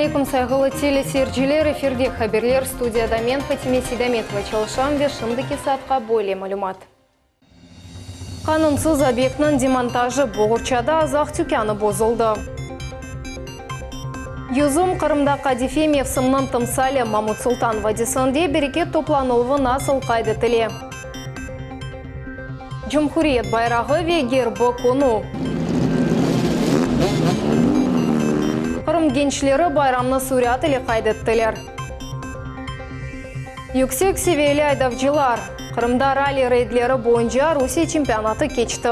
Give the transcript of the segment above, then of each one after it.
Selâm aleyküm, sayğılı teleseyirciler! Efirde haberler, studiyada men, Fatime Seydametova, çalışam ve şimdiki saatqa böyle malümat. Qanunsız obyektniñ demontajı, Boğurçada azaq tükânı bozuldı. Yüzüm, Qırımda qadife mevsimniñ tımsali, Mamut Sultan vadisinde bereket toplanıluvı nasıl qayd etile? Cumhuriyet bayrağı ve gerbi künü. Qırım gençleri bayramnı sürat ile qayd ettiler. Yüksek seviyeli aydavcılar, Qırımda ralli-reydleri boyunca Rusiye çempionatı keçti.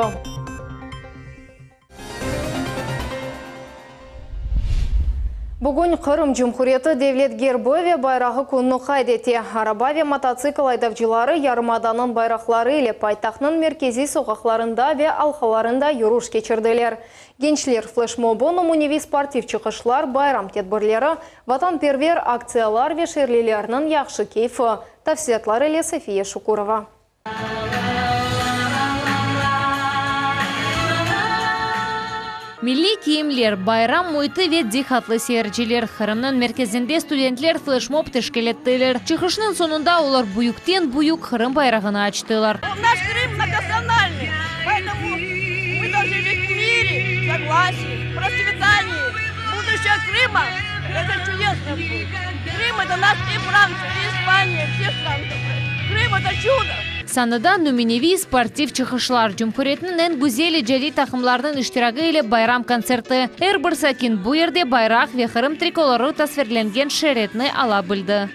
Bugün Qırım Cumhuriyeti Devlet Gerbi ve Bayrağı kününi qayd ete. Araba ve mototsikl aydavcıları yarımadanıñ bayraqları ile paytahtnıñ merkeziy soqaqlarında ve alqalarında yürüş keçirdiler. Gençler fleşmobı, nümüneviy sportiv çıqışlar, bayram tedbirleri, vatanperver aktsiyalar ve şeerlilerniñ yahşı keyfi. Tafsilâtlar ile Safiye Şukurova. Milliy kiyimler, bayram müiti ve diqqatlı seyirciler, Qırımnıñ merkezinde studentler fleşmob teşkil ettiler. Çıqışnıñ soñunda olar büyükten-büyük Qırım bayrağını açtılar. Naş Krım mnogonasionalnıy, poetomu mı dolžnı jit v mire, soglasii, protsvetanii. Buduşçee Krıma, eto çudesno budet. Krım, eto naş i Frantsiya, i İspaniya, vse stranı. Krım, eto çudo! Sanada nümüneviy sportiv çıqışlar, cumhuriyetniñ eñ güzel icadiy taqımlarınıñ iştiragi ile bayram kontserti. Er bir sakin bu yerde bayraq ve Qırım trikolorı tasvirlengen şeritni ala bildi.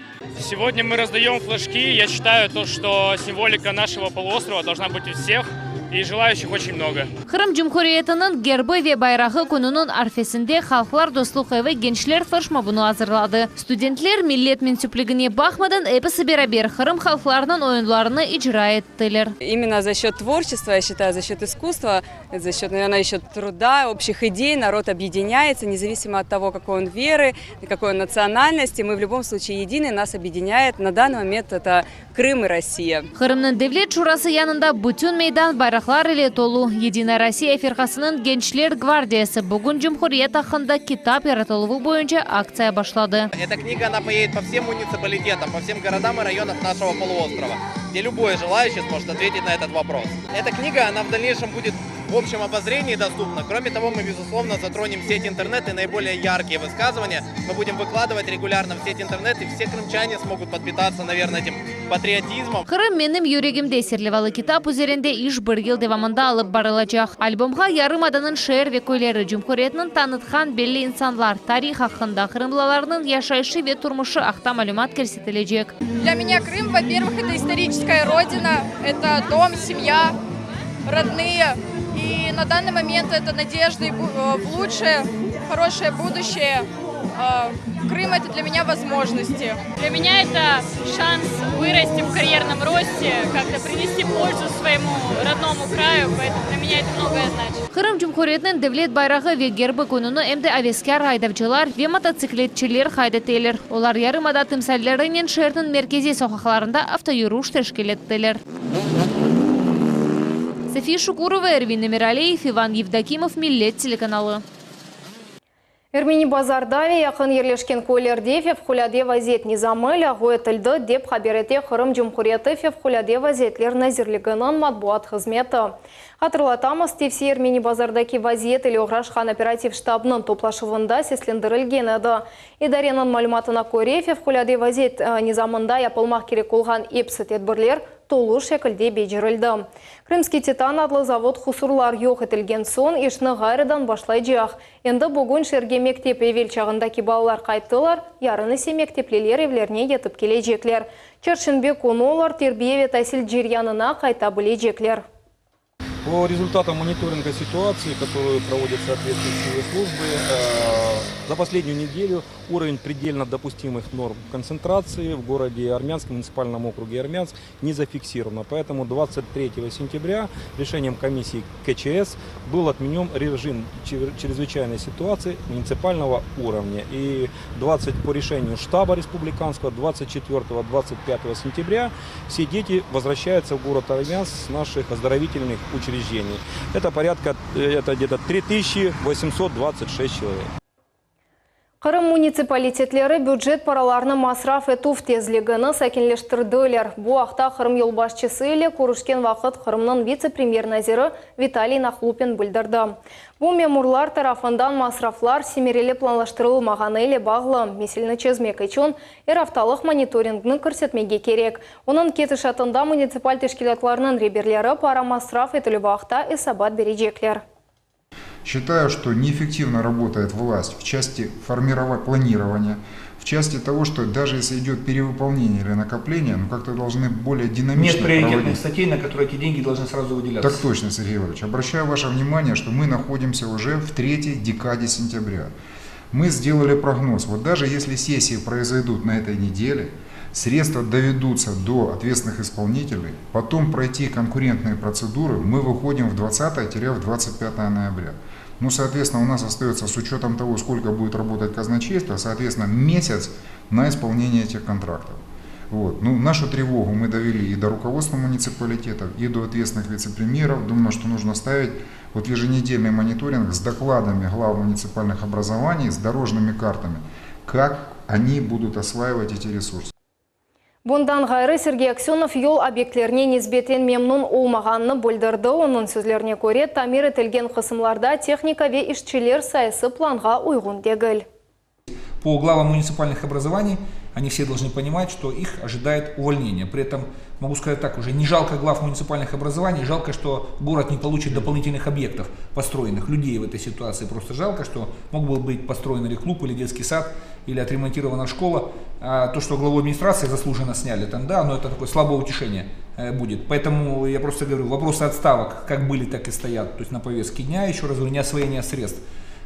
Segodnâ мы razdaем fleşki, ya считаю то, что simvolika našego poluostrova должна быть у всех, и желающих очень много. Qırım Cumhuriyetiniñ Gerbi ve Bayrağı kününiñ arfesinde Halqlar dostluq evi gençler fleşmobını azırladı. Studentler millet mensüpligine baqmadan episi beraber Qırım halqlarınıñ oyunlarını icra ettiler. İmенно za счет tvorçestva, ya считаю, za счет iskusstva, za счет, navernoe, еще truda, общих idey narod obъединяется, независимо от того, какой он веры, какой он национальности, мы в любом случае едины, нас объединяет на данный момент это Krım и Rossiya. Qırımnıñ Devlet şurası yanında bütün meydan bayraqlar ile tolu. Yedinaya Rossiya firqasınıñ Gençler gvardiyası bugün cumhuriyet aqqında kitap yaratıluvı boyunca aktsiya başladı. Эта книга, она поедет по всем муниципалитетам, по всем городам и районам нашего полуострова, где любой желающий сможет ответить на этот вопрос. Эта книга, она в дальнейшем будет в общем обозрении доступна. Кроме того, мы, безусловно, затронем сеть интернет и наиболее яркие высказывания мы будем выкладывать регулярно в сеть интернет, и все крымчане смогут подпитаться, наверное, этим патриотизмом. Qırım menim yüregimde serlevalı kitap üzerinde iş bir yıl devamında alıp barılacaq. Albomğa yarımadanıñ şeer ve köyleri, cumhuriyetniñ tanıtqan belli insanlar, tarih aqqında, qırımlılarnıñ yaşayışı ve turmuşı aqta malümat kirsetilecek. Для меня Крым, во-первых, это историческая родина, это дом, семья, родные. И на данный момент это надежда в лучшее, хорошее будущее. Крым – это для меня возможности. Для меня это шанс вырасти в карьерном росте, как-то принести пользу своему родному краю, поэтому для меня это многое значит. Qırım Cumhuriyetiniñ devlet bayrağı ve gerbi kününi em de aveskâr aydavcılar ve mototsikletçiler qayd eteler. Olar yarımada timsallerinen şeerniñ merkeziy soqaqlarında avtoyürüş teşkil ettiler. Safiye Şukurova, Ervin Emiraliyev, İvan Yevdokimov, Millet telekanalı. Ermeni Bazarda ve yaqın yerleşken köylerde fevqulâde vaziyet nizamı lâğu etildi, dep haber ete Qırım Cumhuriyeti Fevqulâde vaziyetler nazirliginiñ matbuat hızmeti. Hatırlatamız, tevsiye Ermeni Bazardaki vaziyet ile oğraşqan operativ ştabnıñ toplaşuvında seslendirilgen edi. İdareniñ malümatına köre, fevqulâde vaziyet nizamında yapılmaq kerek olğan episi tedbirler tolu şekilde becerildi. Krımskiy titan adlı zavod husurlar yoq etilgen soñ işni ğayrıdan başlaycaq. Endi bugün şeerge mektep evel çağındaki balalar qayttılar, yarın ise mektepliler evlerine yetip kelecekler. Çarşenbe künü olar terbiye ve tasil ceryanına qayta bilecekler. По результатам мониторинга ситуации, которую проводят соответствующие службы, за последнюю неделю уровень предельно допустимых норм концентрации в городе Армянск, в муниципальном округе Армянск не зафиксировано. Поэтому 23 сентября решением комиссии КЧС был отменен режим чрезвычайной ситуации муниципального уровня. И 20 по решению штаба республиканского 24-25 сентября все дети возвращаются в город Армянск с наших оздоровительных учреждений. Это порядка, это где-то 3826 человек. Qırım munitsipalitetleri bücet paralarını masraf etüv tezligini sakinleştirdiler. Bu aqta Qırım yolbaşçısı ile körüşken vaqıt Qırımnıñ vitse-premyer naziri Vitaliy Nahlupin bildirdi. Bu memurlar tarafından masraflar semereli planlaştırılmağanı ile bağlı meseleni çezmek içün er aftalıq monitoringni kirsetmege kerek. Onıñ ketişatında munitsipal teşkilâtlarnıñ reberleri para masraf etilüvi aqta esabat berecekler. Считаю, что неэффективно работает власть в части формирования, планирования, в части того, что даже если идет перевыполнение или накопление, ну как-то должны более динамично Нет приоритетных проводить. статей, на которые эти деньги должны сразу выделяться. Так точно, Сергей Иванович. Обращаю ваше внимание, что мы находимся уже в третьей декаде сентября. Мы сделали прогноз. Вот даже если сессии произойдут на этой неделе, средства доведутся до ответственных исполнителей, потом пройти конкурентные процедуры, мы выходим в 20-25 ноября. Ну, соответственно, у нас остается, с учетом того, сколько будет работать казначейство, соответственно, месяц на исполнение этих контрактов. Вот. Ну, нашу тревогу мы довели и до руководства муниципалитетов, и до ответственных вице-премьеров. Думаю, что нужно ставить вот еженедельный мониторинг с докладами глав муниципальных образований, с дорожными картами, как они будут осваивать эти ресурсы. Bundan ğayrı Sergey Aksönov yol obyektlerine nisbeten memnün olmağanını bildirdi. Onıñ sözlerine köre, tamir etilgen qısımlarda tehnika ve işçiler sayısı planğa uyğun degil. По главам муниципальных образований они все должны понимать, что их ожидает увольнение. При этом, могу сказать так, уже не жалко глав муниципальных образований, жалко, что город не получит дополнительных объектов построенных. Людей в этой ситуации просто жалко, что мог бы быть построен или клуб, или детский сад, или отремонтирована школа. А то, что главу администрации заслуженно сняли, там, да, но это такое слабое утешение э, будет. Поэтому я просто говорю, вопросы отставок как были, так и стоят. То есть на повестке дня, еще раз говорю, не освоение средств.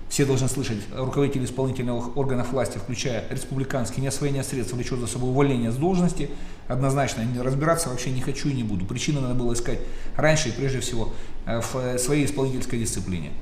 Все должны слышать, руководители исполнительных органов власти, включая республиканские, неосвоение средств влечет за собой увольнение с должности. Однозначно, разбираться вообще не хочу и не буду. Причины надо было искать раньше и прежде всего э, в э, своей исполнительской дисциплине.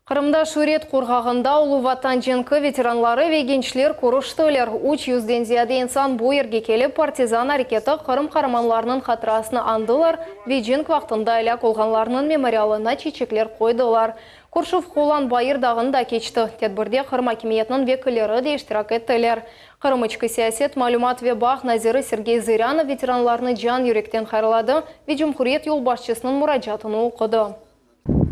Qırımda Şüret qurğağında Ulu Vatan cenki veteranları ve gençler körüştiler. Üç yüzden ziyade insan bu yerge kelip, partizan areketi, Qırım qaramanlarınıñ hatırasını añdılar ve cenk vaqtında elâk olğanlarnıñ memorialına çiçekler qoydılar. Körüşüv Qulan Bayır dağında keçti. Tedbirde Qırım akimiyetiniñ vekilleri de iştirak ettiler. Qırım içki siyaset, malümat ve bağ naziri Sergey Zırânov veteranlarnı can-yürekten hayırladı ve cumhuriyet yolbaşçısınıñ muracaatını oqudı.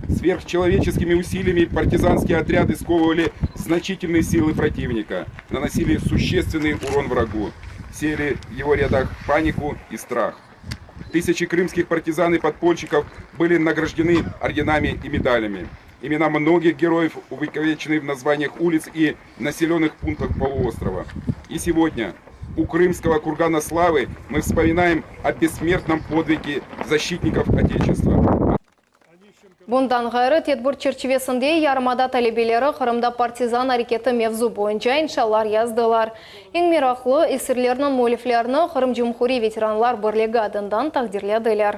Сверхчеловеческими усилиями партизанские отряды сковывали значительные силы противника, наносили существенный урон врагу, сеяли в его рядах панику и страх. Тысячи крымских партизан и подпольщиков были награждены орденами и медалями. Имена многих героев увековечены в названиях улиц и населенных пунктов полуострова. И сегодня у Крымского кургана славы мы вспоминаем о бессмертном подвиге защитников Отечества. Bundan ğayrı, tedbir çerçivesinde yarımada talebeleri Qırımda partizan areketi mevzu boyunca inşalar yazdılar. Eñ meraqlı eserlerniñ müelliflerini Qırım Cumhuriy veteranlar birligi adından taqdirlediler.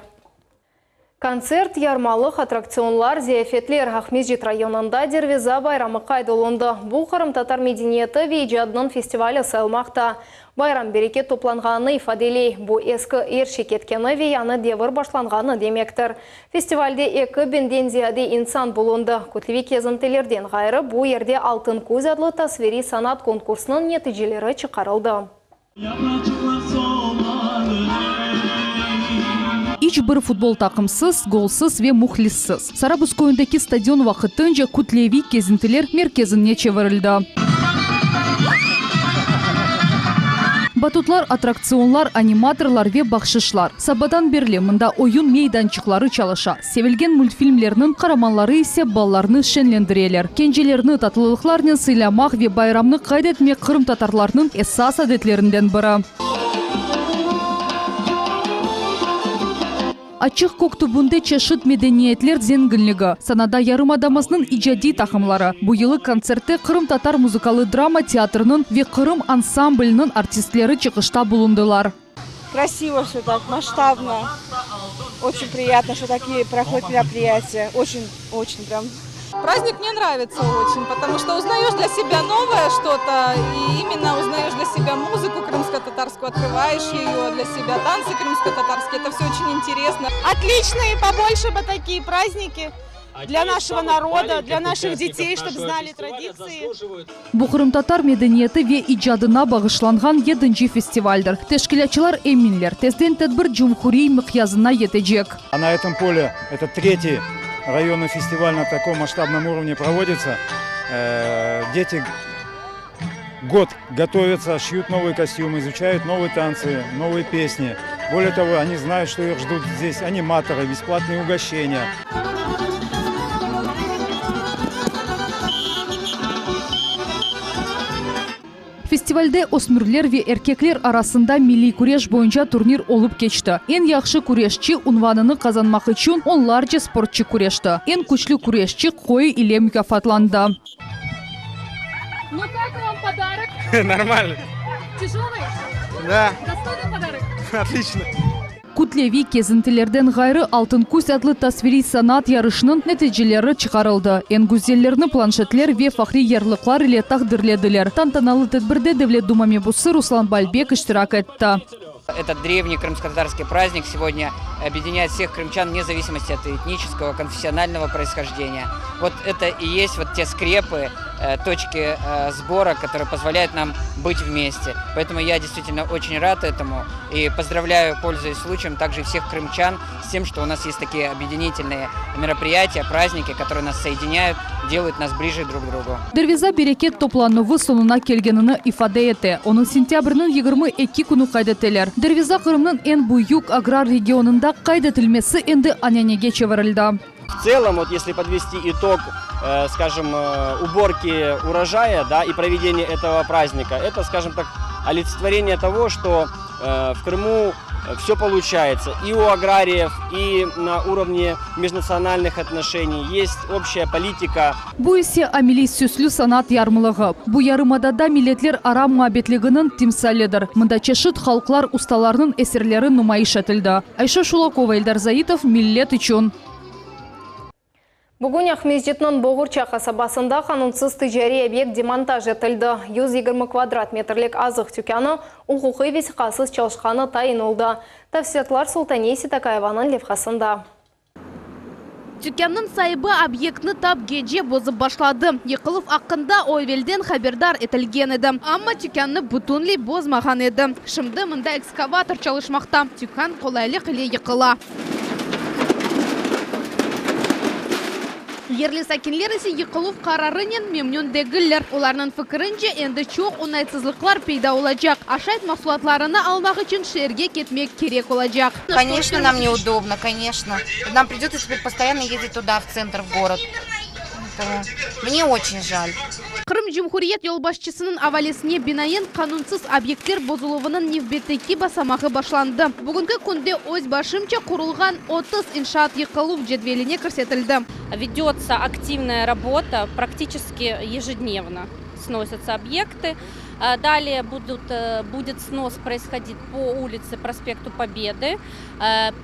Kontsert, yarmalıq, attraktsionlar, ziyafetler, Aqmescit rayonında Derviza bayramı qayd olundı. Bu, qırımtatar medeniyeti ve icadınıñ festivali sayılmaqta. Bayram bereket toplanğanını ifadeley, bu eski er şey ketkeni ve yañı devir başlanğanı demektir. Festivalde eki biñden ziyade insan bulundı. Kütleviy kezintilerden ğayrı, bu yerde Altın küz adlı tasviriy sanat konkursınıñ neticeleri çıqarıldı. İç bir futbol taqımsız, golsız ve mühlissiz. Sarabuz köyündeki stadion vaqtınca kütleviy kezintiler merkezine çevirildi. Batutlar, attraktsionlar, animatorlar ve bahşışlar. Sabadan berli mında oyun meydançıqları çalışa, sevilgen multfilmlerniñ qaramanları ise balalarnı şeñlendireler. Kencelerni tatlılıqlarnen sıylamaq ve bayramnı qayd etmek qırımtatarlarnıñ esas adetlerinden biri. Açıq kök tübünde çeşit medeniyetler zenginligi, sanada yarımadamıznıñ icadiy taqımları. Bu yılı kontsertte Qırımtatar muzıkalı-drama teatriniñ ve Qırım ansambliniñ artistleri çıqışta bulundılar. Krasivo vse tak, masştabno. Oçün priyatno, şto takiye prohodit meropriyatiya. Oçün, oçün prям. Prazdnik mne nravitsya oçün, potomu şto uznayeş dlâ sebâ novoye şto-to, i imenno uznayeş dlâ sebâ muzıku krımsko-tatarskую, otkryvayeş eyo dlâ sebâ, tantsy krımsko-tatarskiye, eto vse oçün interesno. Otliçno, i pobolşe bı takiye prazdniki. Для нашего народа, для наших детей, чтобы знали традиции. Bu qırımtatar medeniyeti ve icadına bağışlanğan yedinci festivaldir. Teşkilâtçılar eminler, tezden tedbir cumhuriy miqyasına yetecek. A na этом поле это третий районный фестиваль на таком масштабном уровне проводится. Дети год готовятся, шьют новые костюмы, изучают новые танцы, новые песни. Более того, они знают, что их ждут здесь аниматоры, бесплатные угощения. Festivalde ösmürler ve erkekler arasında milliy küreş boyunca turnir olıp keçti. Eñ yahşı küreşçi unvanını qazanmaq içün onlarca sportçı küreşti. Eñ küçlü küreşçi qoy ile mukâfatlandı. Nu kak vam podarok? Normalno. Tyajelый? Da. Dostойный podarok? Otlično. Kütleviy kezintilerden ğayrı Altın küz adlı tasviriy sanat yarışınıñ neticeleri çıqarıldı. Eñ güzellerni planşetler ve fahriy yarlıqlar ile taqdirlediler. Tantanalı tedbirde Devlet Duma mebusı Ruslan Balbek iştirak etti. Этот древний крымско-татарский праздник сегодня объединяет всех крымчан вне зависимости от этнического, конфессионального происхождения. Вот это и есть вот те скрепы, э, точки э, сбора, которые позволяют нам быть вместе. Поэтому я действительно очень рад этому и поздравляю, пользуясь случаем, также всех крымчан с тем, что у нас есть такие объединительные мероприятия, праздники, которые нас соединяют, делают нас ближе друг к другу. Derviza bereket toplanuvı soñuna kelgenini ifade ete. Onı sentâbrniñ 22 künü qayd eteler. Derviza Qırımnıñ eñ büyük agrar regionında qayd etilmesi endi ananege çevirildi. В целом, вот если подвести итог, э, скажем, э, уборки урожая, да, и проведения этого праздника, это, скажем так, олицетворение того, что э, в Крыму все получается и у аграриев, и на уровне межнациональных отношений. Есть общая политика. Bu ise ameliy süslü sanat yarmalığı. Bu yarımadada milletlerara muabbetliginiñ timsalidir. Mında çeşit halqlar ustalarınıñ eserleri numayış etildi. Ayşe Şulakova, Eldar Zaitov, Millet içün. Bugün Aqmescitniñ Boğurça qasabasında qanunsız ticariy obyekt demontaj etildi. 120 kvadrat metrlik azıq tükânı uquqiy vesiqasız çalışqanı tayin oldı. Tafsilâtlar Sultaniye Sitakayevanıñ levhasında. Tükânnıñ saibi obyektni tap gece bozıp başladı. Yıqıluv aqqında o evelden haberdar etilgen edi, amma tükânnı bütünley bozmağan edi. Şimdi mında ekskavator çalışmaqta, tükân qolaylıq ile yıqıla. Yerli sakinler ise yıqıluv qararınen memnün degiller. Olarnıñ fikirince, endi çoq oñaytsızlıqlar peyda olacaq, aşayt mahsulatlarını almaq içün şeerge ketmek kerek olacaq. Конечно, нам неудобно, конечно. Нам придется теперь постоянно ездить туда, в центр, в город. Мне очень жаль. Qırım Cumhuriyet yolbaşçısınıñ avalesine binaen, qanunsız obyektler bozuluvınıñ nevbetteki basamağı başlandı. Bugünki künde öz başımca qurulğan 30 inşaat yıqıluv cedveline kirsetildi. Ведется активная работа, практически ежедневно сносятся объекты. Далее будут, будет снос происходить по улице Проспекту Победы,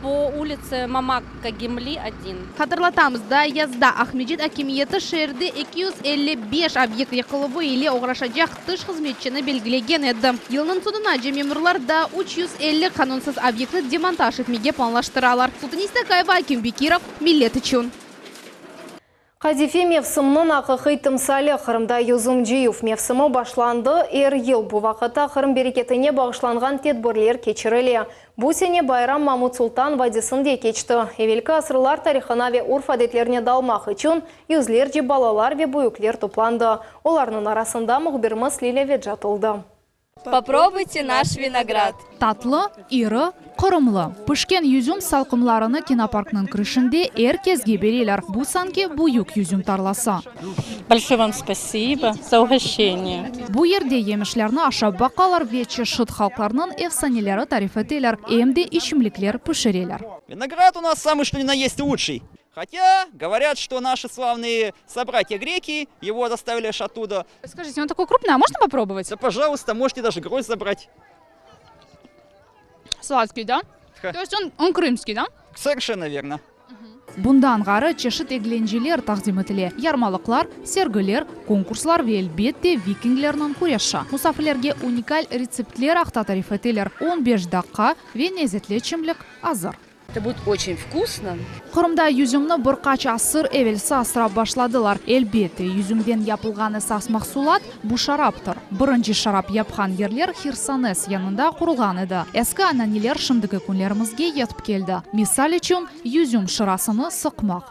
по улице Мамак Кагимли 1. Hatırlatamız, daa yazda Aqmescit akimiyeti şeerde 255 obyekt yıqıluvı ile oğraşacaq tış hızmetçini belgilegen edi. Yılnıñ soñunace memurlar daa 350 qanunsız obyektni demontaj etmege planlaştıralar. Sultaniye Sitakaeva, Akim Bekirov, Millet içün. Qadife mevsimniñ aqiqiy timsali Qırımda yüzüm cıyuv mevsimi başlandı. Er yıl bu vaqıtta Qırım bereketine bağışlanğan tedbirler keçirile. Bu sene bayram Mamut Sultan vadisinde keçti. Evelki asırlar tarihına ve urf-adetlerine dalmaq içün yüzlerce balalar ve büyükler toplandı. Olarnıñ arasında mühbirimiz Lilâ Vecat oldı. Popробуйте наш виноград. Tatlı, iri, qırımlı. Pişken yüzüm salqımlarını kinoparknıñ kirişinde er kesge bereler. Bu sanki büyük yüzüm tarlası. Большое вам спасибо за угощение. Bu yerde yemişlerni aşap baqalar ve çeşit halqlarnıñ efsaneleri tarif eteler, em de içimlikler pişireler. Виноград у нас самый что ни на есть лучший. Хотя, говорят, что наши славные собратья греки его доставили аж оттуда. Скажите, он такой крупный, а можно попробовать? Да, пожалуйста, можете даже гроздь забрать. Сладкий, да? То есть он, он крымский, да? Совершенно верно. Bundan ğayrı çeşit eglenceler taqdim etile, yarmalıqlar, sergiler, konkurslar ve elbette vikinglerniñ küreşi. Musafirlerge unikal retseptler aqta tarif eteler. 15 daqqa ve lezetli içimlik azır. Это будет очень вкусно. Qırımda yüzümni bir qaç asır evelsi asrap başladılar. Elbette, yüzümden yapılğan esas mahsulat, bu şaraptır. Birinci şarap yapqan yerler Hersones yanında qurulğan edi. Eski ananeler şimdiki künlerimizge yetip keldi. Misal içün, yüzüm şırasını sıqmaq.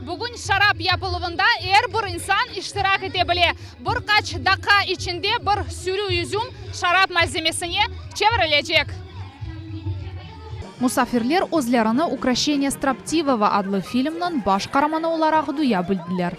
Bugün şarap yapıluvında er bir insan iştirak ete bile. Bir qaç daqqa içinde bir sürü yüzüm şarap malzemesine çevirilecek. Musafirler özlerini Ukraşeniye stroptivogo adlı filmniñ baş qaramanı olaraq duya bildiler.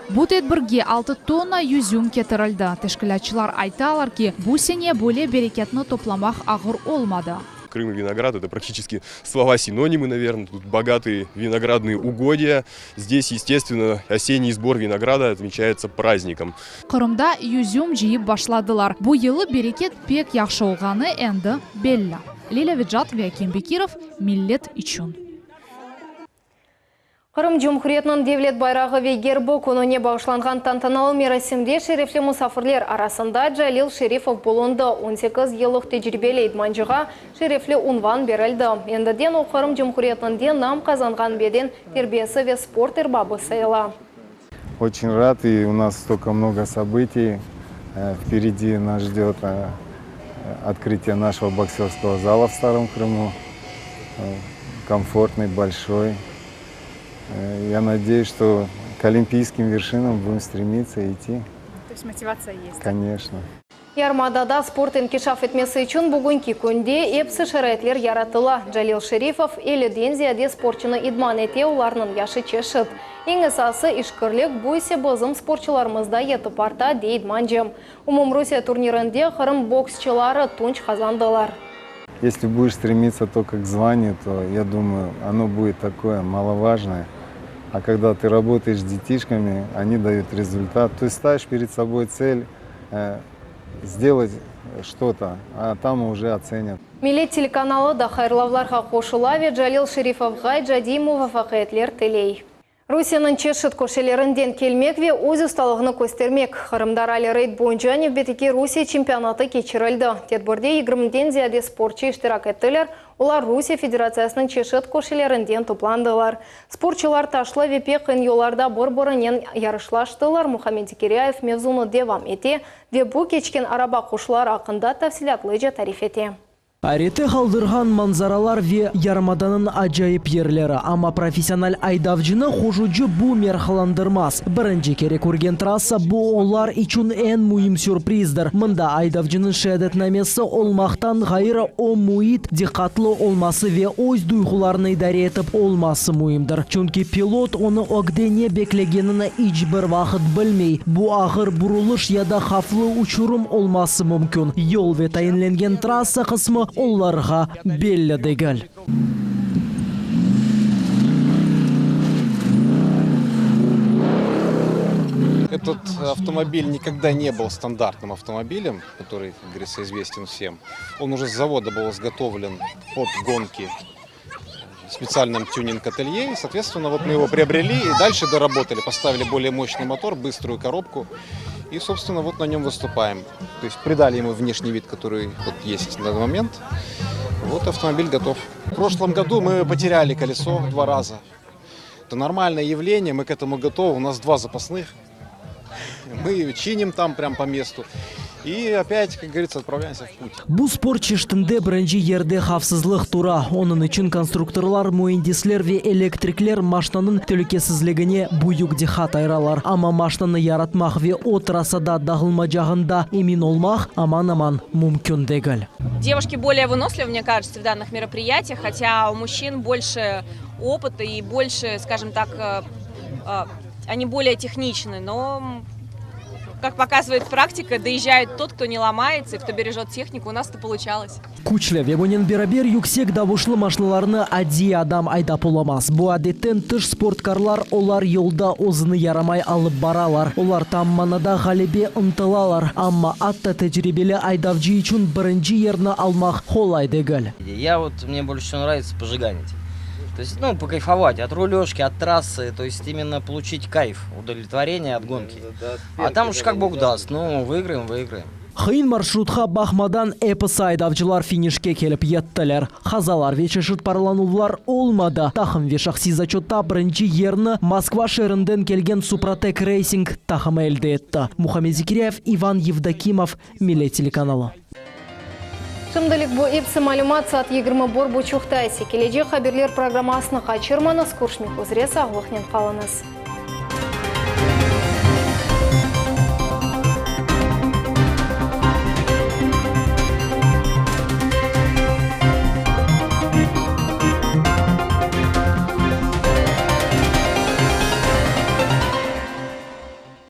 Bu tedbirge altı tonna yüzüm ketirildi. Teşkilâtçılar aytalar ki, bu sene böyle bereketni toplamaq ağır olmadı. Крым и виноград это практически слова-синонимы, наверное. Тут богатые виноградные угодья. Здесь, естественно, осенний сбор винограда отмечается праздником. Qırımda yüzüm cıyıp başladılar. Bu yılı bereket pek yahşı olğanı endi belli. Lilâ Vecat ve Akim Bekirov, Millet içün. Qırım Cumhuriyetiniñ Devlet bayrağı ve Gerbi kününe bağışlanğan tantanalı merasimde şerefli musafirler arasında Calil Şerifov bulundı. On sekiz yıllıq tecribeli idmancığa şerefli unvan berildi. Endiden o Qırım Cumhuriyetinde nam qazanğan beden terbiyesi ve sport erbabı sayıla. Очень рад, и у нас столько много событий. Впереди нас ждет открытие нашего боксерского зала в Старом Крыму. Комфортный, большой. Я надеюсь, что к олимпийским вершинам будем стремиться идти. То есть мотивация есть? Конечно. Yarımadada sport inkişaf etmesi içün bugünki künde episi şaraitler yaratıla. Calil Şerifov elliden ziyade sportçunı idman ete, olarnıñ yaşı çeşit. Eñ esası, işkirlik, bu ise bizim sportçularımızda yetip arta, dey idmancı. Umumrusiye turnirinde Qırım boksçıları tunç qazandılar. Если будешь стремиться только к званию, то, я думаю, оно будет такое маловажное. А когда ты работаешь с детишками, они дают результат. То есть ставишь перед собой цель сделать что-то, а там уже оценят. Millet telekanalı da hayırlavlarğa qoşula ve Calil Şerifovğa icadiy muvafaqiyetler tiley. Rusiyeniñ çeşit köşelerinden kelmek ve öz ustalığını köstermek, Qırımda ralli-reyd boyunca nevbetteki Rusiye çempionatı keçirildi. Tedbirde yigirmiden ziyade sportçı iştirak ettiler, olar Rusiye Federatsiyasınıñ çeşit köşelerinden toplandılar. Sportçılar taşlı ve pek qıyın yollarda bir-birinen yarışlaştılar. Muhammed Zekiryayev mevzunı devam ete ve bu keçken araba qoşuları aqqında tafsilâtlıca tarif ete. Ayrette qaldırğan manzaralar ve yarımadanıñ acayip yerleri, amma professional aydavcını qoşucı bu merhalandırmaz. Birinci kere körgen trassa, bu olar içün eñ müim sürprizdir. Mında aydavcınıñ şeadetnamesi olmaqtan ğayrı, o müit diqqatlı olması ve öz duyğularını idare etip olması müimdir. Çünki pilot onı ögde ne beklegenini iç bir vaqıt bilmey, bu ağır burulış ya da havflı uçurım olması mümkün. Yol ve tayinlengen trassa qısmı olarğa belli degil. Этот автомобиль никогда не был стандартным автомобилем, который, как говорится, известен всем. Он уже с завода был изготовлен под гонки в специальном тюнинг-ателье. И, соответственно, вот мы его приобрели и дальше доработали. Поставили более мощный мотор, быструю коробку. И, собственно, вот на нем выступаем. То есть придали ему внешний вид, который вот есть на данный момент. Вот автомобиль готов. В прошлом году мы потеряли колесо два раза. Это нормальное явление, мы к этому готовы. У нас два запасных. Мы чиним там прям по месту. И опять, как говорится, отправляемся в путь. Bu sport çeşitinde birinci yerde havfsızlıq tura. Onıñ içün konstruktorlar, müendisler ve elektrikler maşnanıñ telükesizligine büyük diqqat ayıralar. Amma maşnanı yaratmaq ve o trassada dağılmacağında emin olmaq aman-aman mümkün degil. Девушки более выносливы, мне кажется, в данных мероприятиях, хотя у мужчин больше опыта и больше, скажем так, они более техничны, но, как показывает практика, доезжает тот, кто не ломается и кто бережет технику. У нас это получалось. Küçlü ve bunen beraber yüksek davuşlı maşnalarnı adiy adam aydap olamaz. Bu adetten tış sportkarlar, olar yolda özüni yaramay alıp baralar. Olar tam manada ğalebe ıntılalar. Amma atta tecribeli aydavcı içün birinci yerni almaq qolay degil. Я вот, мне больше всего нравится пожиганить. То есть, ну, покайфовать от рулежки, от трассы, то есть именно получить кайф, удовлетворение от гонки. А там уж как бог даст, ну, выиграем, выиграем. Qıyın marşrutqa baqmadan, episi aydavcılar finişke kelip yettiler. Qazalar ve çeşit parlanuvlar olmadı. Taqım ve şahsiy zaçötta birinci yerni Moskva şeerinden kelgen Suprotek Racing taqımı elde etti. Muhammed Zekiryayev, İvan Yevdokimov, Millet telekanalı. Şimdilik bu episi malümat, saat 21 buçuqta ise kelecek haberler programmasını qaçırmañız, körüşmek üzre, sağlıqnen qalıñız.